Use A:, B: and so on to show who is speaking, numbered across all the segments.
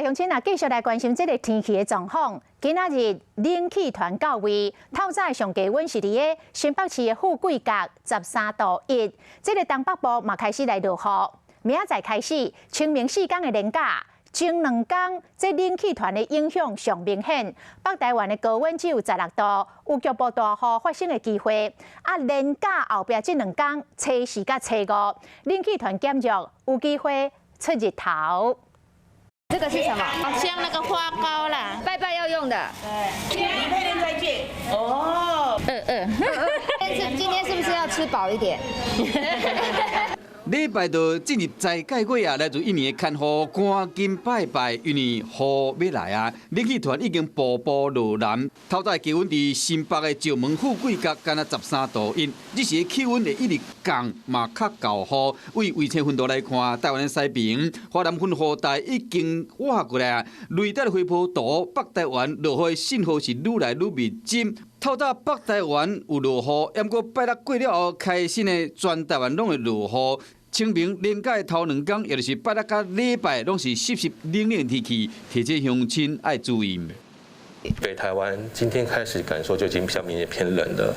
A: 鄉親啊，繼續來關心這个天氣的狀況。今仔日冷氣團到位，透早上低溫是佇个新北市的富貴角13度1，這个東北部嘛開始來落雨。明仔載開始，清明4天的連假，前2天這冷氣團的影響上明顯，北台灣的高溫只有16度，有局部大雨發生的機會。啊，連假後壁這2天，初四佮初五，冷氣團減弱，有機會出日頭。
B: 這個是什麼？
C: 像那個花糕啦，
B: 拜拜要用的。
D: 對，你配天再見。哦，
C: 嗯嗯。
B: 今天是不是要吃飽一點？
E: 禮拜就進入齋戒月啊，來自印尼的牽雨，趕緊拜拜，因為雨欲來啊。冷氣團已經步步落南，透早氣溫佇新北的石門富貴角，敢若13度1，這時氣溫會一直降，嘛較厚雨。為衛星雲圖來看，台灣的西邊華南雲雨帶已經倚過來啊，雷達的回波圖，北台灣落雨的信號是愈來愈密集。透早北台灣有落雨，毋過拜六過了後，開始呢，全台灣攏會落雨。清明連假頭2天，也就是拜六佮禮拜，攏是濕濕冷冷的天氣，提醒鄉親愛注意。
F: 北台灣今天開始感受就已經比較明顯偏冷了，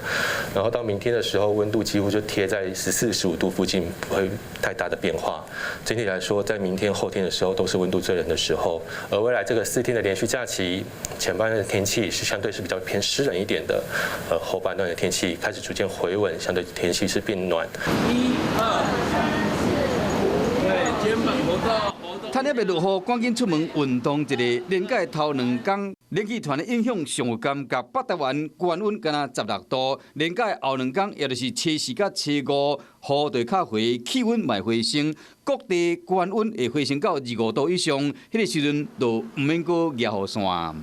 F: 然後到明天的時候，溫度幾乎就貼在14、15度附近，不會太大的變化。整體來說，在明天、後天的時候都是溫度最冷的時候。而未來這個4天的連續假期，前半段的天氣是相對是比較偏濕冷一點的，後半段的天氣開始逐漸回穩，相對天氣是變暖。
G: 一二三四五，對，肩膀活動。
E: 趁猶未落雨，趕緊出門運動一下。連假頭2天，冷氣團的影響上有感覺，北台灣高溫敢若16度。連假後2天，也就是初四佮初五，雨就較回，氣溫嘛回升，各地高溫會回升到25度以上。彼个時陣就毋免閣舉雨傘。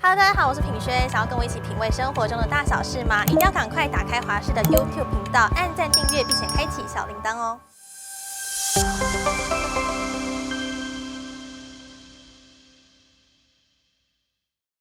H: Hello，大家好，我是品軒，想要跟我一起品味生活中的大小事嗎？一定要趕快打開華視的 YouTube 頻道，按讚訂閱，並且開啟小鈴鐺哦。